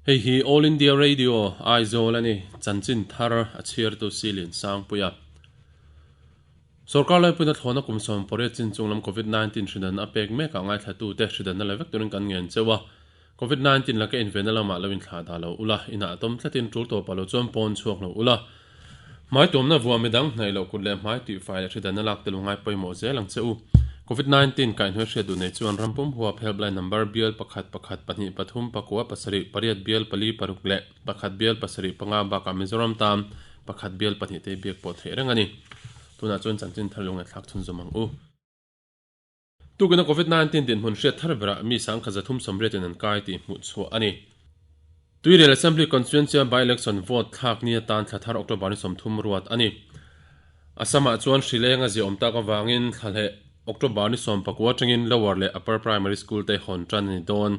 Hei hi All India Radio, Aizawl a ni. Chanchin thar a chhiartu Silin Sangpuia. Sorkar laipuina thlawhna kum 18 chin chunglam Covid 19 hridan a pek mekah ngaithlatute hridanna la vek turin kan ngen cheu a. Covid 19 laka invenna lamah lo inthlah dah lo ula, inah a tawm tlatin tul tawpah lo chuan pawn chhuak lo ula. Hmai tuamna vuah midang hnaih loh kut leh hmai tihfai leh hridanna lak tel u ngai pawimawh zel ang che u. Covid 19 kaihhnuai hriat duh nei chuan ram pum huap helpline number bial pakhat pakhat pahnih pathum pakua pasarih pariat bial pali paruk leh pakhat bial pasarih panga bakah Mizoram tan pakhat bial pahnih te biak pawh theih reng a ni. Tunah chuan chanchin thar lungngaithlak chhunzawm ang u. Tukina Covid 19 dinhmun hriat thar berah mi sangkhat zathum sawmriatin an kai tih hmuh chhuah a ni. Tuirial Assembly Constituency-a by-election vote thlak ni atan thla thar October ni 30 ruat a ni. Assam-ah chuan hri leng a ziahawm tak avangin thla leh October ni 19 atangin Lower leh Upper Primary School te hawn tan a ni dawn.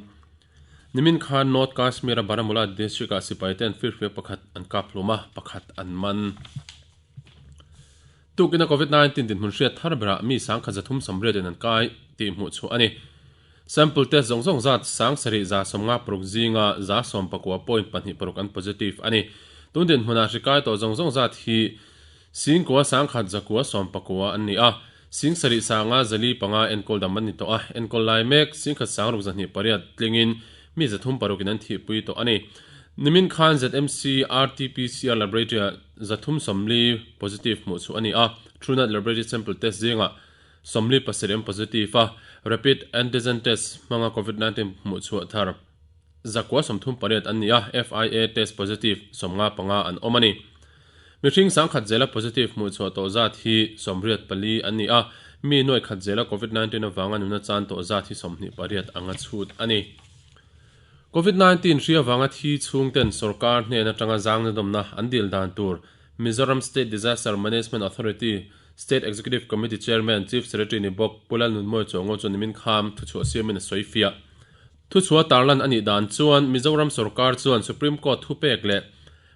Nimin khan North Kashmir-a Baramulla district-ah sipaite an firfiak pakhat an kap hlum a, pakhat an man. Tukina Covid 19 dinhmun hriat thar berah mi sangkhat 380 in an kai tih hmuh chhuah a ni. Sample test zawng zawng zat 7156 zinga 19.26 an positive a ni. Tun dinhmunah hri kai tawh zawng zawng zat hi 9,119 an ni a. 7,505 enkawl dam an ni tawh a, enkawl lai mek 1,628 tlingin mi 306 in an thihpui tawh a ni. Nimin khan ZMC RT-PCR Laboratory-ah 340 positive hmuh chhuah a ni a, Truenat Laboratory sample test zingah 47 an positive a, Rapid Antigen Test hmanga Covid 19 hmuh chhuah thar 938 an ni a, FIA test positive 55 an awm a ni. Mihring sangkhat zela positive hmuh chhuah tawh zat hi 84 an ni a, mi nuai khat zela Covid 19 avanga nuna chan tawh zat hi 28 anga chhut a ni. Covid 19 hri avanga thi chhungten sorkar hnen atanga zangna dawmna an dil dan tur Mizoram State Disaster Management Authority State Executive Committee Chairman Chief Secretary ni bawk Pu Lalnunmawi Chuango chu nimin kham thuchhuah siamin a sawi fiah. Thuchhuah tarlan a nih dan chuan Mizoram sorkar chuan Supreme Court thupek leh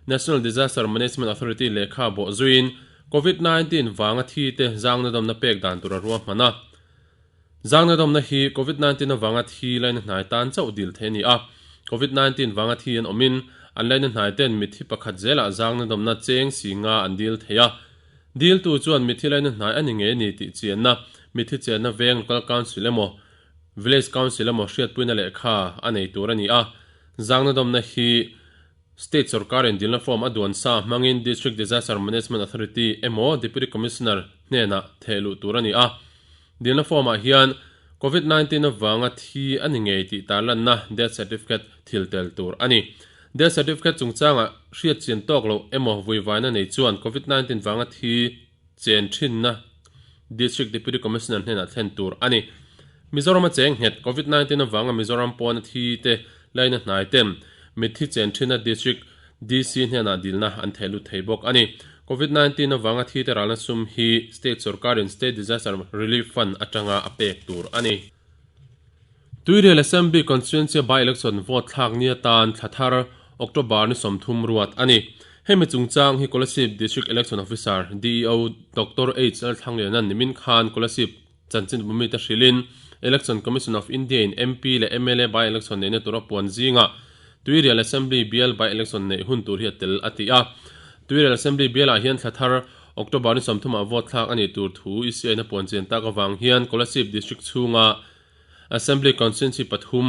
National Disaster Management Authority lehkha bawh zuiin Covid 19 vanga thi te zangna dawmna pek dan tur a ruahman a. Zangna dawmna hi Covid 19 avanga thi laina hnai tan chauh dil theih a ni a. Covid 19 vanga thi an awmin an laina hnai ten mitthi pakhat zelah zangna dawmna cheng si nga an dil thei a. Diltu chuan mitthi laina hnai a ni ngei a ni tih chianna mitthi chenna veng Local Council emaw Village Council emaw hriatpuina lehkha a nei tur a ni a. Zangna dawmna hi State sorkarin dilna form a duan sa hmangin District Disaster Management Authority emaw Deputy Commissioner hnenah theh luh tur a ni a. Dilna form-ah hian Covid 19 avanga thi a ni ngei tih tarlanna death certificate thil tel tur a ni. Death certificate chungchangah hriat chian tawk loh emaw vuivaina nei chuan Covid 19 vanga thi chen thinna District Deputy Commissioner hnenah thlen tur a ni. Mizoram a cheng nghet Covid 19 avanga Mizoram pawna thi te laina hnai ten mitthi chen thinna District DC hnenah dilna an theh lut thei bawk a ni. Covid 19 avanga thi te ralna sum hi State sorkarin State Disaster Relief Fund atanga a pek tur a ni. Tuirial Assembly Constituency by-election vote thlak ni atan thla thar October ni 30 ruat a ni. Hemi chungchang hi Kolasib District Election Officer, DEO, Doctor H L Thlanglianan nimin khan Kolasib chanchin bumi te hrilhin Election Commission of India in MP leh mla by-election neihna tura puan zingah Tuirial Assembly bial by-election neih hun tur hi a tel a ti a. Tuirial Assembly bialah hian thla thar October ni 30 ah vote thlak a nih tur thu ECI in a puan chian tak avang hian Kolasib District chhunga Assembly Constituency pathum,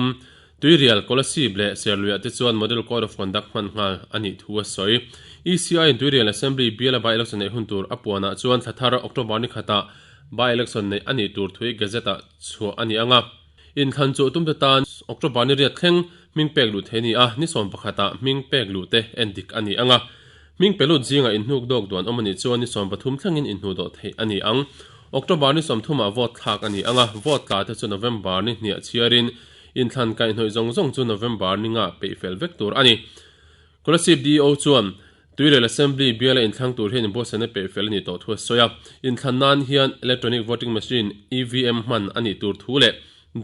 Tuirial, Kolasib leh Serluiah te chuan Model Code of Conduct hman nghal a nih thu a sawi. ECI in Tuirial Assembly biala by-election neih hun tur a puanah chuan thla thar October ni khatah by-election neih a nih tur thui Gazette-ah chhuah a ni ang a. Inthlan chu tumte tan October ni riat thleng hming pek luh theih a ni a, ni 11 ah hming pek luh te en dik a ni ang a. Hming pe lut zingah inhnuk dawk duan awm a nih chuan ni 13 thlengin inhnuh dawh theih a ni ang. October ni 30 ah vote thlak a ni ang a, vote tla te chu November ni hniah chhiarin inthlan kaihhnawih zawng zawng chu November ni nga peih fel vek tur a ni. Kolasib DO chuan Tuirial Assembly biala inthlang tur hian inbuatsaihna peih fel a nih tawh thu a sawi a, inthlan nan hian Electronic Voting Machine, EVM, hman a nih tur thu leh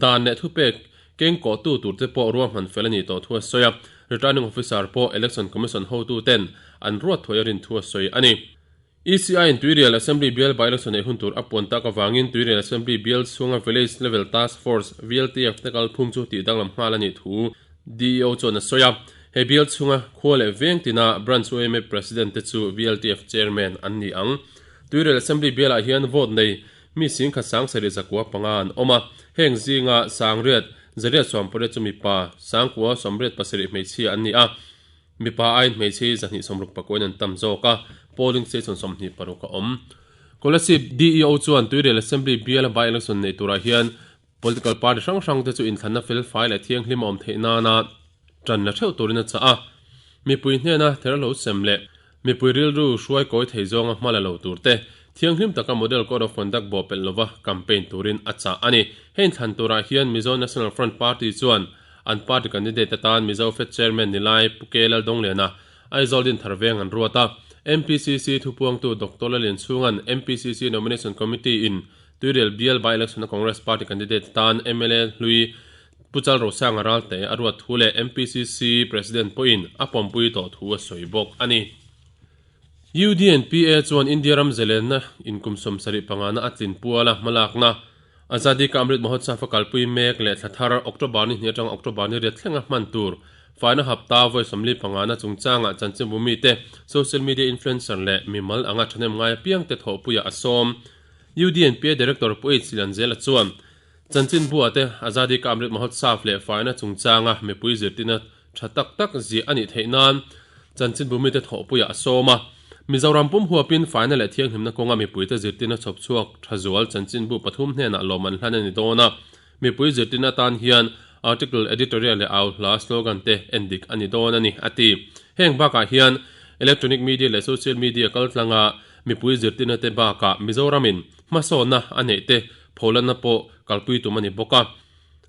dan leh thupek keng kawhtu tur te pawh ruahman fel a nih tawh thu a sawi a, Returning Officer pawh Election Commission hotuten an ruat thuai a rin thu a sawi a ni. ECI in Tuirial Assembly bial by-election neih hun tur a puan tak avangin Tuirial Assembly bial chhunga Village Level Task Force, VLTF, te kalphung chu tih danglam nghal a nih thu DEO chuan a sawi a. He bial chhunga khua leh veng tina Branch yma President te chu VLTF Chairman an ni ang. Tuirel Assembly bialah hian vote nei mi singkhat sangsarih zakua panga an awm a, heng zinga sangriat zariat sawmpariat chu mipa, sangkua sawmriat pasarih hmeichhia an ni a, mipa aiin hmeichhe hi zahnih sawmruk pakuain an tam zawk a, polling station 26 a awm. Kolasib DEO chuan Tuirel Assembly biala by-election nei turah hian Political party hrang hrang te chu inthlanna fel fai leh thianghlim a awm theih nana tan la theuh turin a chah a. Mipui hnena therhlo sem leh mipui rilru hruai kawi thei zawnga hma la lo tur te, thianghlim taka Model Code of Conduct bawh pelh lova campaign turin a chah a ni. Hei inthlan turah hian Mizo National Front Party chuan an party candidate atan Mizo Fed Chairman Nilai Pu K Laldongliana Aizawl Dinthar Veng an ruat a. MPCC thupuangtu Doctor Lalianchhunga'n MPCC Nomination Committee in Tuirial bial by-election a Congress party candidate tan mla hlui Pu Chal Rosanga Ralte a ruat thu leh MPCC President pawhin a pawmpui tawh thu a sawi bawk a ni. UDNPA chuan India ram zelenna inkum 75 na a tlin puala hmalakna Azadi Ka Amrit Mahotsav a kalpui mek leh thla thar October ni hnih atanga October ni riat thlenga hman tur faina hapta vawi 45 na chungchangah chanchinbu mite, social media influencer leh mimal anga thahnem ngai apiangte thawhpuiah a sawm. UDNPA Director Pu H Lianzela chuan Chanchinbua te Azadi Ka Amrit Mahotsav leh faina chungchanga mipui zirtirna tha tak tak ziah a nih theih nan Chanchinbu mite thawhpuiah a sawm a. Mizoram pum huapin faina leh thianghlimna kawnga mipuite zirtirna chhawp chhuak tha zual Chanchinbu pathum hnenah lawm an hlan a ni dawn a. Mipui zirtirna atan hian article, editorial leh au hla, slogan, te en dik a ni dawn a ni, a ti. Heng bakah hian electronic media leh social media kaltlanga mipui zirtirna te bakah Mizoramin hmasawnna a neih te pholanna pawh kalpui tum a ni bawk a.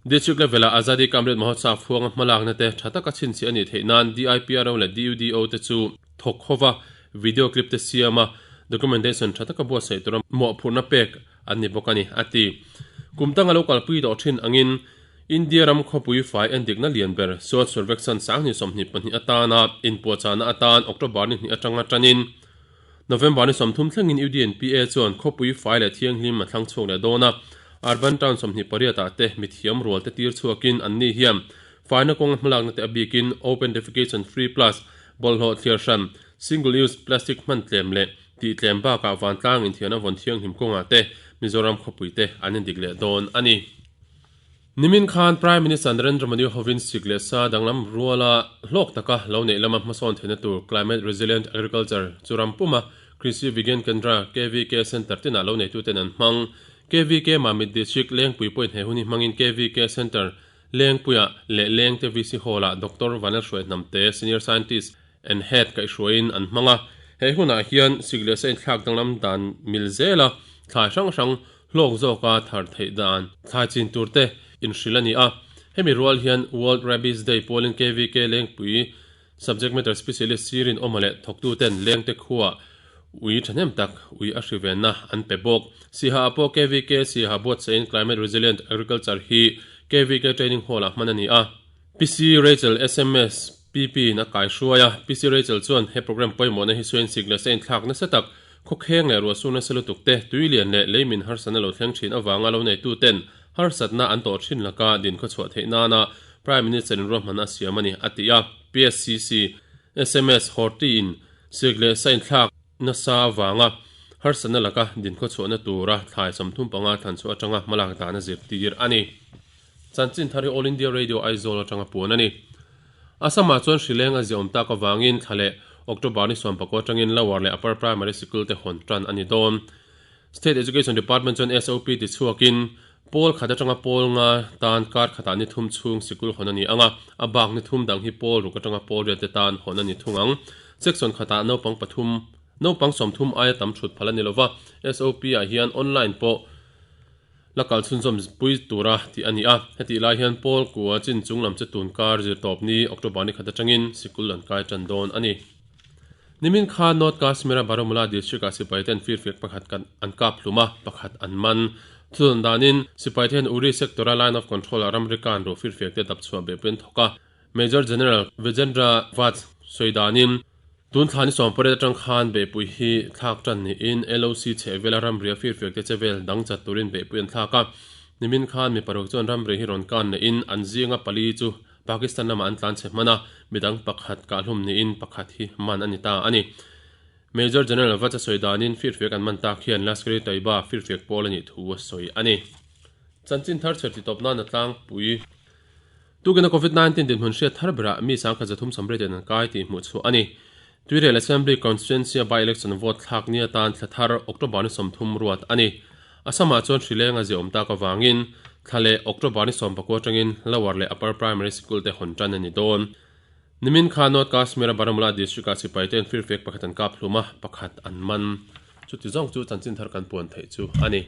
District level-ah Azadi Ka Amrit Mahotsav huanga hmalakna te tha taka chhinchhiah a nih theih nan DIPRO leh DUDO te chu thawk hova video clip te siam a, documentation tha taka buatsaih tura mawhphurhna pek an ni bawk a ni, a ti. Kum tanga lo kalpui tawh thin angin India ram khawpui fai endikna lian ber Swachh Survekshan sanghnih 22 atana inpuahchahna atan October ni hnih atanga tanin November ni 30 thlengin UDNPA chuan khawpui fai leh thianghlim a thlang chhuak leh dawn a, Urban Town 28 ah te mithiam rual te tir chhuakin anni hian faina kawnga hmalakna te a bikin Open Defecation Free Plus bawlhhlawh thliar hran, Single Use Plastic hman tlem leh tih tlem bakah vantlang inthian a vawn thianghlim kawngah te Mizoram khawpui te an indik leh dawn a ni. Nimin khan Prime Minister Narendra Modi hovin sik leh sa danglam ruala hlawk taka lo neih lama hmasawn theihna tur Climate Resilient Agriculture chu ram puma Krishi Vigyan Kendra, KVK, Centre tinah lo neituten an hmang. KVK Mamit District Lengpui pawhin he hun hi hmangin KVK Centre Lengpuia leh Lengte VC Hall-ah Doctor Vanlalhruai Hnamte, Senior Scientist and Head kaihhruaiin an hmang a. He hunah hian sik leh sa inthlak danglam dan mil zela thlai hrang hrang hlawk zawka thar theih dan thlai chin tur te inhrilh a ni a. Hemi rual hian World Rabies Day pawlin KVK Lengpui Subject Matter Specialist Sirin Awma leh thawktuten Lengte khuaa ui thahnem tak ui a hri venna an pe bawk. Siha ah pawh KVK Siha buatsaihin Climate Resilient Agriculture hi KVK Training Hall-ah hman a ni a. PC Rachel sms PP in a kaihruai a, PC Rachel chuan he program pawimawhna hi suain sik leh sa inthlak nasa tak, khawkheng leh ruahsur nasa lutuk te, tui lian leh leimin harsatna lo thleng thin avanga lo neitu ten harsatna an tawh thin laka din khawchhuah theih nana Prime Minister in ruahmanna a siam a ni, a ti a. PSCC sms Horti in sik leh sa inthlak nasa avanga harsatna laka din khawchhuahna tura thlai 35 thlanchhuah atanga hmalak dan a zirtir a ni. Chanchin thar hi All India Radio Aizawl atanga puan a ni. Assam-ah chuan hrileng a ziaawm tak avangin thla leh October ni 19 atangin Lower leh Upper Primary Sikul te hawn tan a ni dawn. State Education Department chuan SOP ti chhuakin pawl khat atanga pawl nga tan kar khatah ni thum chhung sikul hawn a ni ang a, a bak ni thum dang hi pawl ruk atanga pawl riat te tan hawn a ni thung ang. Section khatah naupang pathum, naupang 30 aia tam thut phal a ni lova, SOP-ah hian online pawh La kal chhunzawm pui tura tih a ni a, hetih lai hian Paul kua chin chung lam chu tun kar zir tawp ni October ni khat atangin sikul an kai tan dawn a ni. Nimin khan North Kashmir-a Baramulla district-ah sipai ten firfiak pakhat kan an kap hlum a, pakhat an man. Thudawn danin sipai te hian Uri sector-a line of control-ah ramri kan ruh firfiak te dap chhuah beh pui an thawk a. Major General Vijendra Vats sawi danin tun thla ni 18 atang khan beihpui hi thlak tan niin LOC chheh vela ramria firfiak te che vel dang chat turin beihpui an thlak a. Nimin khan mi paruk chuan ramri hi rawn kan neihin an zinga pali chu Pakistan lamah an tlan chhe hman a, midang pakhat kahhlum niin pakhat hi man a ni ta a ni. Major General Vacha sawi danin firfiak an man tak hian Lashkar-e-Taiba firfiak pawl a nih thu a sawi a ni. Chanchin thar chher titawp nana tlangpui. Tukina Covid 19 dinhmun hriat thar berah mi 1330 ten an kai tih hmuh chhuah a ni. Tuirial Assembly Constituency-a by-election vote thlak ni atan thla thar October ni 30 ruat a ni. Assam-ah chuan hrileng a ziaawm tak avangin thla leh October ni 19 atangin Lower leh Upper Primary Sikul te hawn tan a ni dawn. Nimin kha North Kashmir-a Baramulla District-ah sipaite'n firfiak pakhat an kap hlum a, pakhat an man. Chuti zawng chu chanchin thar kan puan theih chu a ni.